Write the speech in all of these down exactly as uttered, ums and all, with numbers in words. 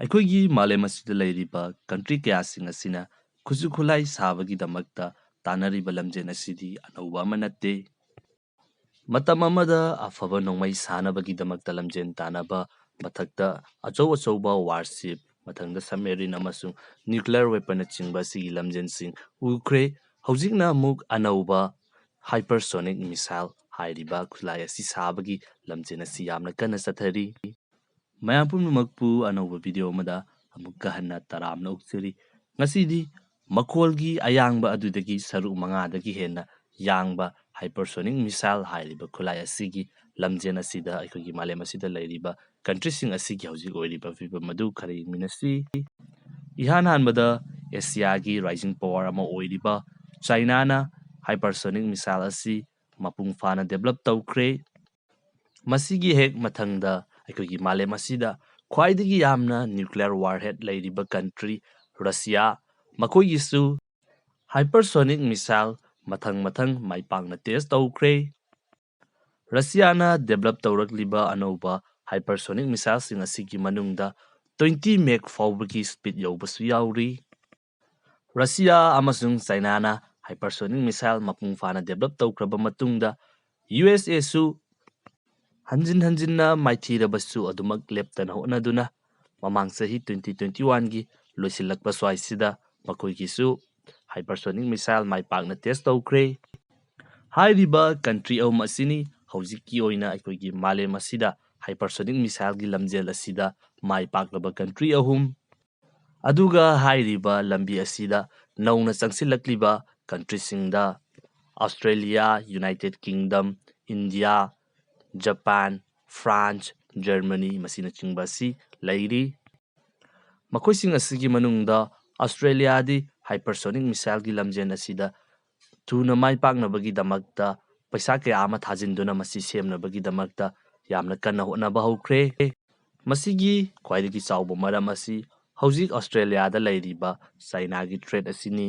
ꯑꯩꯈꯣꯏꯒꯤ ꯃꯥꯂꯦꯝ ꯑꯁꯤꯗ ꯂꯩꯔꯤꯕ ꯀꯟꯇ꯭ꯔꯤ ꯀꯌꯥꯁꯤꯡ ꯑꯁꯤꯅ ꯈꯨꯠꯁꯨ ꯈꯨꯠꯂꯥꯏ ꯁꯥꯕꯒꯤꯗꯃꯛꯇ ꯇꯥꯟꯅꯔꯤꯕ ꯂꯝꯖꯦꯜ ꯑꯁꯤꯗꯤ ꯑꯅꯧꯕ ꯑꯃ ꯅꯠꯇꯦ꯫ ꯃꯇꯝ ꯑꯃꯗ ꯑꯐꯕ ꯅꯣꯡꯃꯩ ꯁꯥꯅꯕꯒꯤꯗꯃꯛꯇ ꯂꯝꯖꯦꯜ ꯇꯥꯟꯅꯕ, ꯃꯊꯛꯇ ꯑꯆꯧ ꯑꯆꯧꯕ ꯋꯥꯔꯁꯤꯞ, ꯃꯊꯪꯗ ꯁꯕꯃꯦꯔꯤꯟ ꯑꯃꯁꯨꯡ ꯅ꯭ꯌꯨꯀ꯭ꯂꯤꯌꯔ ꯋꯦꯄꯟꯅꯆꯤꯡꯕ ꯑꯁꯤꯒꯤ ꯂꯝꯖꯦꯜꯁꯤꯡ ꯎꯈ꯭ꯔꯦ꯫ ꯍꯧꯖꯤꯛꯅ ꯑꯃꯨꯛ ꯑꯅꯧꯕ ꯍꯥꯏꯄꯔꯁꯣꯅꯤꯛ ꯃꯤꯁꯥꯏꯜ ꯍꯥꯏꯔꯤꯕ ꯈꯨꯠꯂꯥꯏ ꯑꯁꯤ ꯁꯥꯕꯒꯤ ꯂꯝꯖꯦꯜ ꯑꯁꯤ ꯌꯥꯝꯅ ꯀꯟꯅ ꯆꯠꯊꯔꯤ꯫ ꯃꯌꯥꯝ ꯄꯨꯝꯅꯃꯛꯄꯨ ꯑꯅꯧꯕ ꯚꯤꯗꯤꯑꯣ ꯑꯃꯗ ꯑꯃꯨꯛꯀ ꯍꯟꯅ ꯇꯔꯥꯝꯅ ꯑꯣꯛꯆꯔꯤ꯫ ꯉꯁꯤꯗꯤ ꯃꯈꯣꯜꯒꯤ ꯑꯌꯥꯡꯕ ꯑꯗꯨꯗꯒꯤ ꯁꯔꯨꯛ ꯃꯉꯥꯗꯒꯤ ꯍꯦꯟꯅ ꯌꯥꯡꯕ ꯍꯥꯏꯄꯔꯁꯣꯅꯤꯛ ꯃꯤꯁꯥꯏꯜ ꯍꯥꯏꯔꯤꯕ ꯈꯨꯠꯂꯥꯏ ꯑꯁꯤꯒꯤ ꯂꯝꯖꯦꯜ ꯑꯁꯤꯗ ꯑꯩꯈꯣꯏꯒꯤ ꯃꯥꯂꯦꯝ ꯑꯁꯤꯗ ꯂꯩꯔꯤꯕ ꯀꯟꯇ꯭ꯔꯤꯁꯤꯡ ꯑꯁꯤꯒꯤ ꯍꯧꯖꯤꯛ ꯑꯣꯏꯔꯤꯕ ꯐꯤꯕꯝ ꯑꯗꯨ ꯈꯔ ꯌꯦꯡꯃꯤꯟꯅꯁꯤ꯫ ꯏꯍꯥꯟ ꯍꯥꯟꯕꯗ ꯑꯦꯁꯤꯌꯥꯒꯤ ꯔꯥꯏꯖꯤꯡ ꯄꯋꯥꯔ ꯑꯃ ꯑꯣꯏꯔꯤꯕ ꯆꯥꯏꯅꯥꯅ ꯍꯥꯏꯄꯔꯁꯣꯅꯤꯛ ꯃꯤꯁꯥꯏꯜ ꯑꯁꯤ ꯃꯄꯨꯡ ꯐꯥꯅ ꯗꯦꯕꯂꯞ ꯇꯧꯈ꯭ꯔꯦ꯫ ꯃꯁꯤꯒꯤ ꯍꯦꯛ ꯃꯊꯪꯗ ꯑꯩꯈꯣꯏꯒꯤ ꯃꯥꯂꯦꯝ ꯑꯁꯤꯗ ꯈ꯭ꯋꯥꯏꯗꯒꯤ ꯌꯥꯝꯅ ꯅ꯭ꯌꯨꯀ꯭ꯂꯤꯌꯔ ꯋꯥꯔꯍꯦꯗ ꯂꯩꯔꯤꯕ ꯀꯟꯇ꯭ꯔꯤ ꯔꯁꯤꯌꯥ, ꯃꯈꯣꯏꯒꯤꯁꯨ ꯍꯥꯏꯄꯔꯁꯣꯅꯤꯛ ꯃꯤꯁꯥꯏꯜ ꯃꯊꯪ ꯃꯊꯪ ꯃꯥꯏ ꯄꯥꯛꯅ ꯇꯦꯁ ꯇꯧꯈ꯭ꯔꯦ꯫ ꯔꯁꯤꯌꯥꯅ ꯗꯦꯕꯂꯞ ꯇꯧꯔꯛꯂꯤꯕ ꯑꯅꯧꯕ ꯍꯥꯏꯄꯔꯁꯣꯅꯤꯛ ꯃꯤꯁꯥꯏꯜꯁꯤꯡ ꯑꯁꯤꯒꯤ ꯃꯅꯨꯡꯗ ꯇ꯭ꯋꯦꯟꯇꯤ ꯃꯦꯛ ꯐꯥꯎꯕꯒꯤ ꯁ꯭ꯄꯤꯗ ꯌꯧꯕꯁꯨ ꯌꯥꯎꯔꯤ꯫ ꯔꯁꯤꯌꯥ ꯑꯃꯁꯨꯡ ꯆꯥꯏꯅꯥꯅ ꯍꯥꯏꯄꯔꯁꯣꯅꯤꯛ ꯃꯤꯁꯥꯏꯜ ꯃꯄꯨꯡ ꯐꯥꯅ ꯗꯦꯕꯂꯞ ꯇꯧꯈ꯭ꯔꯕ ꯃꯇꯨꯡꯗ, ꯌꯨ ꯑꯦꯁ ꯑꯦꯁꯨ ꯍꯟꯖꯤꯟ ꯍꯟꯖꯤꯟꯅ ꯃꯥꯏꯊꯤꯔꯕꯁꯨ ꯑꯗꯨꯃꯛ ꯂꯦꯞꯇꯅ ꯍꯣꯠꯅꯗꯨꯅ ꯃꯃꯥꯡ ꯆꯍꯤ ꯇ꯭ꯋꯦꯟꯇꯤ ꯇ꯭ꯋꯦꯟꯇꯤ ꯋꯥꯟꯒꯤ ꯂꯣꯏꯁꯤꯜꯂꯛꯄ ꯁ꯭ꯋꯥꯏꯁꯤꯗ ꯃꯈꯣꯏꯒꯤꯁꯨ ꯍꯥꯏꯄꯔꯁꯣꯅꯤꯛ ꯃꯤꯁꯥꯏꯜ ꯃꯥꯏ ꯄꯥꯛꯅ ꯇꯦꯁ ꯇꯧꯈ꯭ꯔꯦ꯫ ꯍꯥꯏꯔꯤꯕ ꯀꯟꯇ꯭ꯔꯤ ꯑꯍꯨꯝ ꯑꯁꯤꯅꯤ ꯍꯧꯖꯤꯛꯀꯤ ꯑꯣꯏꯅ ꯑꯩꯈꯣꯏꯒꯤ ꯃꯥꯂꯦꯝ ꯑꯁꯤꯗ ꯍꯥꯏꯄꯔꯁꯣꯅꯤꯛ ꯃꯤꯁꯥꯏꯜꯒꯤ ꯂꯝꯖꯦꯜ ꯑꯁꯤꯗ ꯃꯥꯏ ꯄꯥꯛꯂꯕ ꯀꯟꯇ꯭ꯔꯤ ꯑꯍꯨꯝ꯫ ꯑꯗꯨꯒ ꯍꯥꯏꯔꯤꯕ ꯂꯝꯕꯤ ꯑꯁꯤꯗ ꯅꯧꯅ ꯆꯪꯁꯤꯜꯂꯛꯂꯤꯕ ꯀꯟꯇ꯭ꯔꯤꯁꯤꯡꯗ Australia, united kingdom, India, Japan, France, Germany ꯃꯁꯤꯅꯆꯤꯡꯕ ꯑꯁꯤ ꯂꯩꯔꯤ꯫ ꯃꯈꯣꯏꯁꯤꯡ ꯑꯁꯤꯒꯤ ꯃꯅꯨꯡꯗ ꯑꯁꯇ꯭ꯔꯦꯂꯤꯌꯥꯗꯤ ꯍꯥꯏꯄꯔꯁꯣꯅꯤꯛ ꯃꯤꯁꯥꯏꯜꯒꯤ ꯂꯝꯖꯦꯜ ꯑꯁꯤꯗ ꯊꯨꯅ ꯃꯥꯏ ꯄꯥꯛꯅꯕꯒꯤꯗꯃꯛꯇ ꯄꯩꯁꯥ ꯀꯌꯥ ꯑꯃ ꯊꯥꯖꯤꯟꯗꯨꯅ ꯃꯁꯤ ꯁꯦꯝꯅꯕꯒꯤꯗꯃꯛꯇ ꯌꯥꯝꯅ ꯀꯟꯅ ꯍꯣꯠꯅꯕ ꯍꯧꯈ꯭ꯔꯦ꯫ ꯃꯁꯤꯒꯤ ꯈ꯭ꯋꯥꯏꯗꯒꯤ ꯆꯥꯎꯕ ꯃꯔꯝ ꯑꯁꯤ ꯍꯧꯖꯤꯛ ꯑꯁꯇ꯭ꯔꯦꯂꯤꯌꯥꯗ ꯂꯩꯔꯤꯕ ꯆꯥꯏꯅꯥꯒꯤ ꯊ꯭ꯔꯦꯠ ꯑꯁꯤꯅꯤ꯫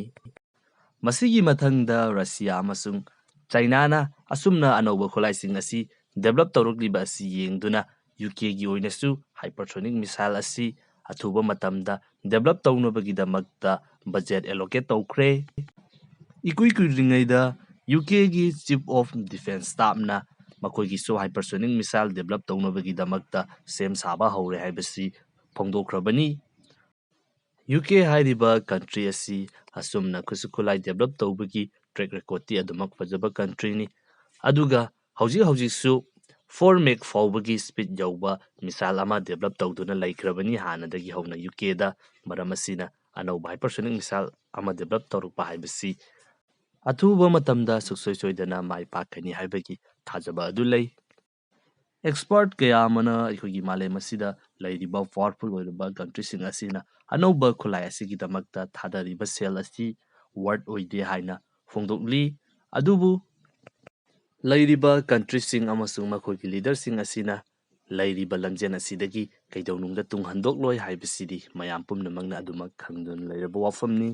ꯃꯁꯤꯒꯤ ꯃꯊꯪꯗ ꯔꯁꯤꯌꯥ ꯑꯃꯁꯨꯡ ꯆꯥꯏꯅꯥꯅ ꯑꯁꯨꯝꯅ ꯑꯅꯧꯕ ꯈꯨꯠꯂꯥꯏꯁꯤꯡ ꯑꯁꯤ ꯗꯦꯕꯂꯞ ꯇꯧꯔꯛꯂꯤꯕ ꯑꯁꯤ ꯌꯦꯡꯗꯨꯅ ꯌꯨ ꯀꯦꯒꯤ ꯑꯣꯏꯅꯁꯨ ꯍꯥꯏꯄꯔꯁꯣꯅꯤꯛ ꯃꯤꯁꯥꯏꯜ ꯑꯁꯤ ꯑꯊꯨꯕ ꯃꯇꯝꯗ develop ꯇꯧꯅꯕꯒꯤꯗꯃꯛꯇ budget allocate ꯇꯧꯈ꯭ꯔꯦ꯫ ꯏꯀꯨꯏ ꯀꯨꯏꯗ꯭ꯔꯤꯉꯩꯗ ꯌꯨ ꯀꯦꯒꯤ Chief of Defence Staffꯅ ꯃꯈꯣꯏꯒꯤꯁꯨ hypersonic missile develop ꯇꯧꯅꯕꯒꯤꯗꯃꯛꯇ ꯁꯦꯝ ꯁꯥꯕ ꯍꯧꯔꯦ ꯍꯥꯏꯕꯁꯤ ꯐꯣꯡꯗꯣꯛꯈ꯭ꯔꯕꯅꯤ꯫ ꯌꯨ ꯀꯦ ꯍꯥꯏꯔꯤꯕ country ꯑꯁꯤ ꯑꯁꯨꯝꯅ ꯈꯨꯠꯁꯨ ꯈꯨꯠꯂꯥꯏ develop ꯇꯧꯕꯒꯤ track recordꯇꯤ ꯑꯗꯨꯃꯛ ꯐꯖꯕ countryꯅꯤ꯫ ꯑꯗꯨꯒ ꯍꯧꯖꯤꯛ ꯍꯧꯖꯤꯛꯁꯨ four Mach ꯐꯥꯎꯕꯒꯤ speed ꯌꯧꯕ missile ꯑꯃ develop ꯇꯧꯗꯨꯅ ꯂꯩꯈ꯭ꯔꯕꯅꯤ ꯍꯥꯟꯅꯗꯒꯤ ꯍꯧꯅ ꯌꯨ ꯀꯦꯗ꯫ ꯃꯔꯝ ꯑꯁꯤꯅ ꯑꯅꯧꯕ hypersonic missile ꯑꯃ develop ꯇꯧꯔꯛꯄ ꯍꯥꯏꯕꯁꯤ ꯑꯊꯨꯕ ꯃꯇꯝꯗ ꯁꯨꯡꯁꯣꯏ ꯁꯣꯏꯗꯅ ꯃꯥꯏ ꯄꯥꯛꯀꯅꯤ ꯍꯥꯏꯕꯒꯤ ꯊꯥꯖꯕ ꯑꯗꯨ ꯂꯩ꯫ Expert ꯀꯌꯥ ꯑꯃꯅ ꯑꯩꯈꯣꯏꯒꯤ ꯃꯥꯂꯦꯝ ꯑꯁꯤꯗ ꯂꯩꯔꯤꯕ powerful ꯑꯣꯏꯔꯕ countryꯁꯤꯡ ꯑꯁꯤꯅ ꯑꯅꯧꯕ ꯈꯨꯠꯂꯥꯏ ꯑꯁꯤꯒꯤꯗꯃꯛꯇ ꯊꯥꯗꯔꯤꯕ ꯁꯦꯜ ꯑꯁꯤ worth ꯑꯣꯏꯗꯦ ꯍꯥꯏꯅ ꯐꯣꯡꯗꯣꯛꯂꯤ꯫ ꯑꯗꯨꯕꯨ ꯂꯩꯔꯤꯕ countryꯁꯤꯡ ꯑꯃꯁꯨꯡ ꯃꯈꯣꯏꯒꯤ leaderꯁꯤꯡ ꯑꯁꯤꯅ ꯂꯩꯔꯤꯕ ꯂꯝꯖꯦꯜ ꯑꯁꯤꯗꯒꯤ ꯀꯩꯗꯧꯅꯨꯡꯗ ꯇꯨꯡ ꯍꯟꯗꯣꯛꯂꯣꯏ ꯍꯥꯏꯕꯁꯤꯗꯤ ꯃꯌꯥꯝ ꯄꯨꯝꯅꯃꯛꯅ ꯑꯗꯨꯃꯛ ꯈꯪꯗꯨꯅ ꯂꯩꯔꯕ ꯋꯥꯐꯝꯅꯤ꯫